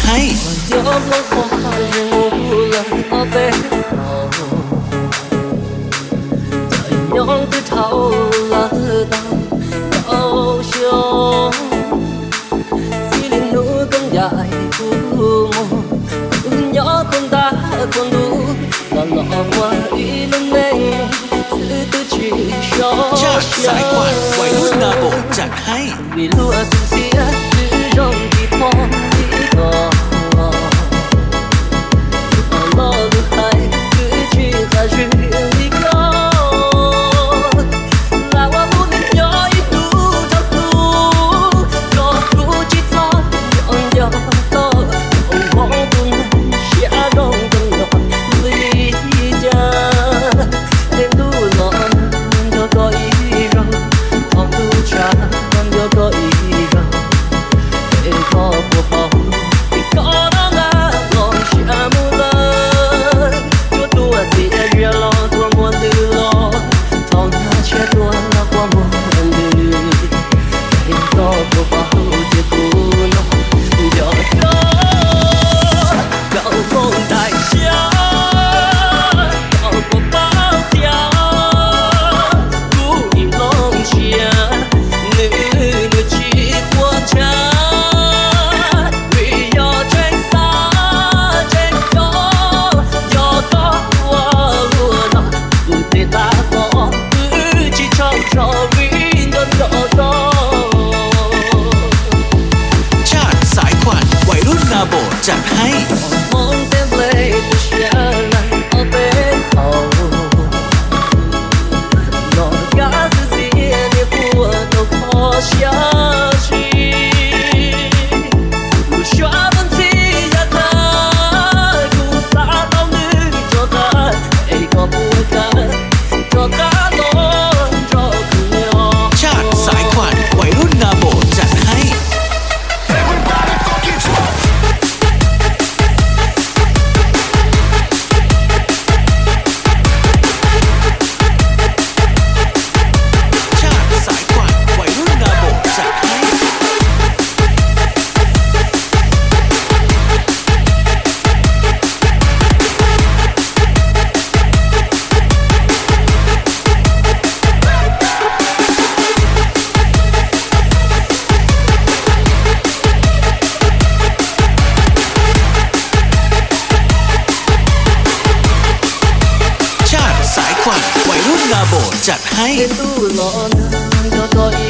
Thaib. Nyob Nplog Qhua Zeb lawm ob peb hau, cas nyob twb dhau lawm tau rau xyoo. Txij li hnub koj ncaim kuv mus, kuv nyob puag ntab puag ntuj los los ua ib lub neej xwb twb tsis so. Chad Xaiv Khuam, Kuam Lub Na Npos Tsam Thaib. Vim luag tus xiab twb zoo tsis pom li koj, los lus hais twb tsis qab zib li koj. Lam ua lub neej nyob ib tug rau tus, kom kuv tsis txhob nco nco koj, hmoov tus neeg siab zoo zoo los li cas. Es ntuj los nco koj ib zaug, thaum ntuj tshav nco koj ib zaug. Es koj puas paub tias koj rov qab los siab mus lawm, cuaj tuaj tias zias los tuaj muaj ntws los, thaum nyab tshiab tuaj los kua muag ntws. Es koj puas paub tias kuv no nco koj, koj mus ntais siab, koj puas paub tias kuv ib lub siab nws nws tsis quaj ntshav, vim yog tseem xav tseem nco, yog koj ua luaj no kuv tes taw pom wb tsis tshua tsaug vim nco nco koj. Chad Xaiv Khuam, Kuam Lub Na Npos Tsam Thaib. Hmoob teb nplej tu siab lawm ob peb hau, los kab xwb xiab niaj quaj rau kho siab tsis. Lub suab ntxhi yav tag kuv xav tau nws rov qab, es koj puas kam rov qab los nrog kuv nyob. Chad Xaiv Khuam, Kuam Lub Na Npos Tsam Thaib. Chad Xaiv Khuam, Kuam Lub Na Npos Tsam Thaib. Chad Xaiv Khuam, Kuam Lub Na Npos Tsam Thaib. Es ntuj los nco koj ib